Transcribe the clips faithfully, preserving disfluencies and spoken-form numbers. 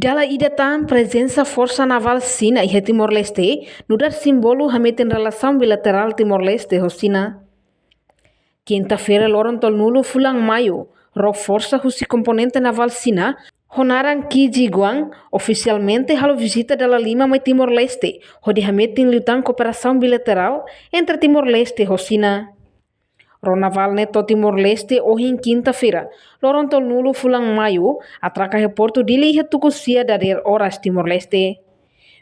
Dala ida tan prezensa Forsa Navál Xina iha Timor-Leste nu'udar símbolu hametin relasaun bilaterál Timor-Leste ho Xina. Kinta-feira loron tolunulu fulan Maiu, ró forsa husi komponente navál Xina ho naran Qi Zhiquan ofisialmente halo vizita dala lima mai Timor-Leste, hodi hametin liután kooperasaun bilaterál entre Timor-Leste ho Xina. Ró navál ne'e to'o Timor-Leste ohin kinta-feira, loron tolunulu fulan Maiu, atraka iha Portu Dili iha tuku sia dadeer oras Timor-Leste.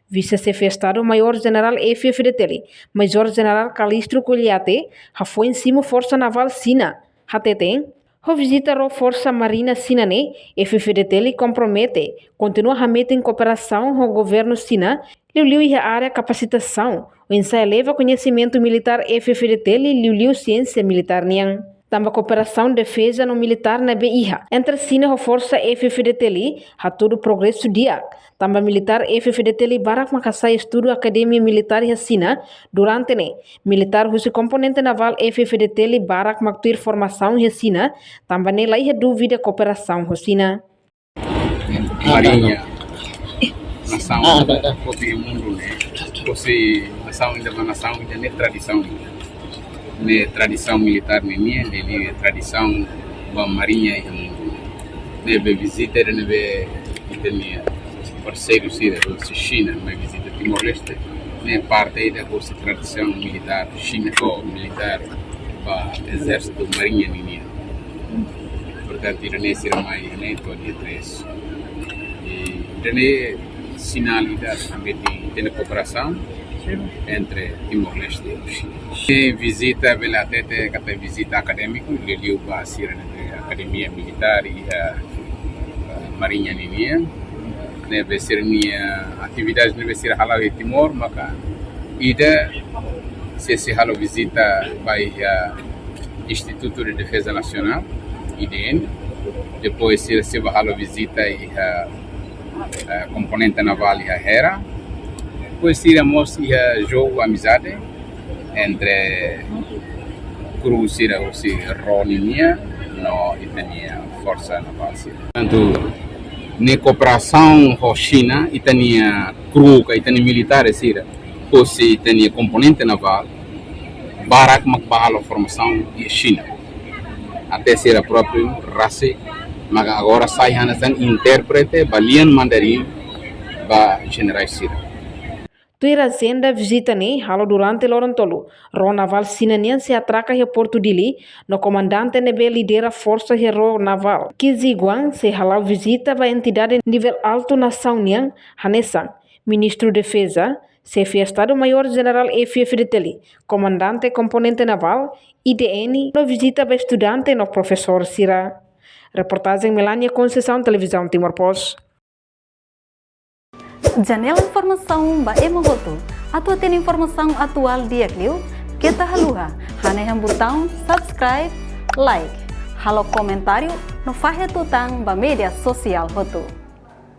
Vise-Xefe Estadu Maiór Jenerál F-FDTL, Majór Jenerál Calixto Guilloty, hafoin simu Forsa Navál Xina, hateten, ho vizita ró Forsa Marínia Xina ne'e, F-FDTL kompromete kontinua hametin kooperasaun ho governu Xina, liuliu iha área kapasitasaun, oinsá eleva koñesimentu militár F-FDTL, liuliu siénsia militár nian. Tanba kooperasaun defeza no militár ne'ebé iha entre Xina ho Forsa F-FDTL hatudu progresu di'ak. Tanba militár F-FDTL barak mak hasai estudu akademia militár iha Xina durante ne'e. Militár husi komponente navál F-FDTL barak mak tuir formasaun iha Xina, tanba ne'e la iha dúvida kooperasaun ho Xina. Marínia, nasaun hotu iha mundu ne'e, husi nasaun ida ba nasaun ida ne'e tradisaun. Ne'e tradisaun militár ninian, ne'e, ne'e tradisaun ba marínia iha mundu. Ne'ebé vizita ida ne'ebé ita-nia parseiru sira husi Xina mai vizita Timor-Leste, ne'e parte ida husi tradisaun militár Xina ho militár ba ezérsitu marínia ninian. Portantu, ida-ne'e sira mai ne'e to'o dia três. I ida-ne'e sinál ida hametin kooperasaun entre Timor-Leste ho Xina. I vizita bele hatete katak vizita akadémiku, liuliu ba sira ne'ebé akademia militár iha, eh, marínia ninian. Ne'ebé sira-nia atividade ne'ebé sira hala'o iha Timor, maka ida sira sei halo vizita ba iha Instituto de Defesa Nacional, I D N. Depois sira sei bá halo vizita iha, eh, komponente navál iha Hera. Depois sira mós iha jogu amizade entre kru sira husi ró ninian no ita-nia Forsa Navál sira. Portantu, ne'e kooperasaun ho Xina, ita-nia kru ka ita-nia militár sira husi ita-nia komponente navál barak mak bá halo formasaun iha Xina. Até sira própriu rasik, maka agora sai hanesan intérprete ba lian mandarín ba jenerais sira. Tuir ajenda vizita ne'e halo durante loron tolu, ró navál Xina nian sei atraka iha Portu Dili, no komandante ne'ebé lidera forsa iha ró navál, Qi Zhiquan, sei hala'o vizita ba entidade nivel altu nasaun nian, hanesan Ministru Defeza, Xefe Estadu Maiór Jenerál F-FDTL, Komandante Komponente Navál, I D N, no vizita ba estudante no profesór sira. Reportajen Melania Conceição, Televizaun Timor Post. Janela informasaun ba ema hotu. Atu hatene informasaun atuál di'ak liu, keta haluha hanehan butaun subscribe, like, halo komentáriu no fahe tutan ba média sosiál hotu.